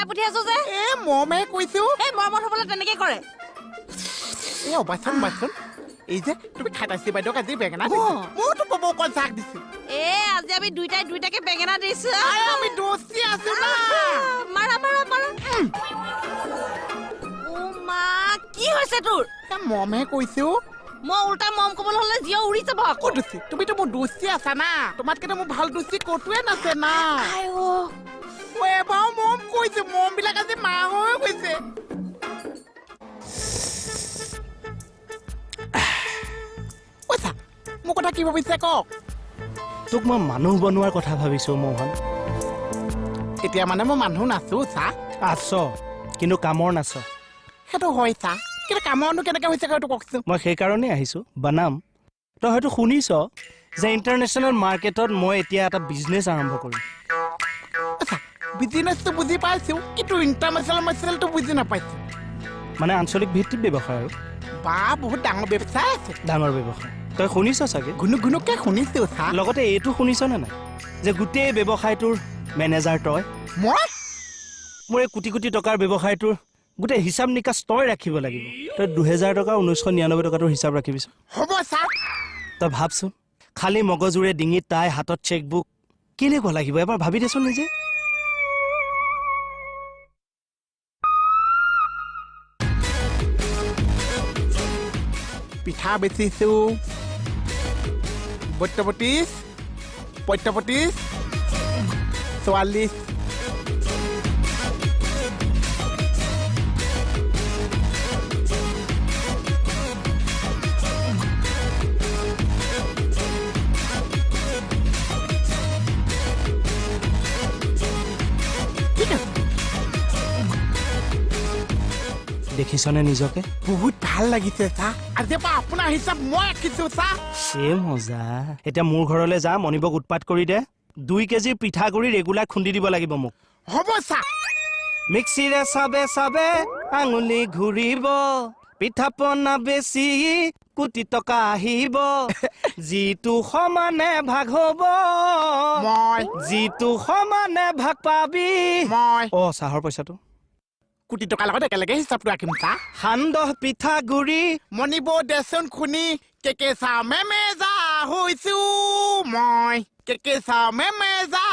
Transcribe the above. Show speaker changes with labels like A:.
A: পঠিয়াইছো যে।
B: এ মমে কৈছো।
A: এই মৰমত হ'বলৈ তেনেকে কৰে।
B: এ অবাচন বাচন, এই যে তুমি খাটাচি বাইদেউক আজি বেঙেনা দিছা, মইতো বব অকণ চাহ দিছো।
A: এ আজি আমি দুইটাই দুইটাকে বেঙেনা দিছো।
B: আমি দোস্তি আছো না।
A: মাৰা মাৰা মাৰা। ও মা, কি হৈছে তোৰ?
B: মমে কৈছো।
A: মই উল্টা মম ক'বলৈ হ'লে জিঅ উৰি যাব আকৌ।
B: দোস্তি, তুমিতো মোৰ দোস্তি আছা না, তোমাতকেতো মোৰ ভাল দোস্তি ক'তোৱে নাছে না। মই এবাৰ মম কৈছো, মমবিলাক আজি মা হৈ গৈছে। মোৰ কথা কি ভাবিছে কওক?
C: তোক মই মানুহ বনোৱাৰ কথা ভাবিছো মোহন।
B: এতিয়া মানে মই মানুহ নাচো চা?
C: আছ, কিন্তু কামৰ নাচ।
B: সেইটো হয় চা, কিন্তু কামৰনো কেনেকে হৈছে সেইটো কওকচোন।
C: মই সেইকাৰণেই আহিছো বনাম। তই হয়তো শুনিছ যে ইণ্টাৰনেশ্যনেল মাৰ্কেটত মই এতিয়া এটা বিজনেছ আৰম্ভ কৰিম।
B: বিজনেছটো বুজি পাইছো, কিন্তু ইণ্টাৰনেশ্যনেল মাৰ্কেটটো বুজি নাপাইছো।
C: মানে আঞ্চলিক ভিত্তিত ব্যৱসায় আৰু।
B: বা, বহুত ডাঙৰ ব্যৱসায় আছে।
C: ডাঙৰ ব্যৱসায় তই শুনিছ চাগে?
B: ঘুনুক ঘুনুককে শুনিছো।
C: লগতে এইটো শুনিছ নে নাই যে গোটেই ব্যৱসায়টোৰ মেনেজাৰ তই?
B: মই?
C: মোৰ এই কোটি কোটি টকাৰ ব্যৱসায়টোৰ গোটেই হিচাপ নিকাচ তই ৰাখিব লাগিব। তই 2000 টকা 1999 টকাটোৰ হিচাপ ৰাখিবিচোন।
B: হ'ব ছাৰ।
C: তই ভাবচোন, খালী মগজুৰে ডিঙিত তাই, হাতত চেকবুক, কেনেকুৱা লাগিব এবাৰ ভাবি দেচোন নিজে।
B: পিঠা বেচিছো 32, 35, 44। ঠিক আছে।
C: দেখিছনে নিজকে?
B: বহুত ভাল লাগিছে চা। আজিৰ পৰা আপোনাৰ হিচাপ মই ৰাখিছো চা।
C: এ মজা। এতিয়া মোৰ ঘৰলৈ যা, মণিবক উৎপাত কৰি দে। 2 কেজি পিঠাগুড়ি ৰেগুলাৰ খুন্দি দিব লাগিব মোক।
B: হ'ব চা।
C: মিক্সিৰে চাবে চাবে আঙুলি ঘূৰিব, পিঠা পনা বেছি কোটি টকা আহিব, যিটো সমানে ভাগ হ'ব
B: মই,
C: যিটো সমানে ভাগ পাবি
B: মই।
C: অ, চাহৰ পইচাটো
B: কোটি টকাৰ লগত একেলগে হিচাপটো ৰাখিম চা।
C: সান্দহ পিঠাগুড়ি
B: মণিব দেচোন খুনি, কেকে চা মেমে যা হৈছো মই, কেকে চা মেমে যা।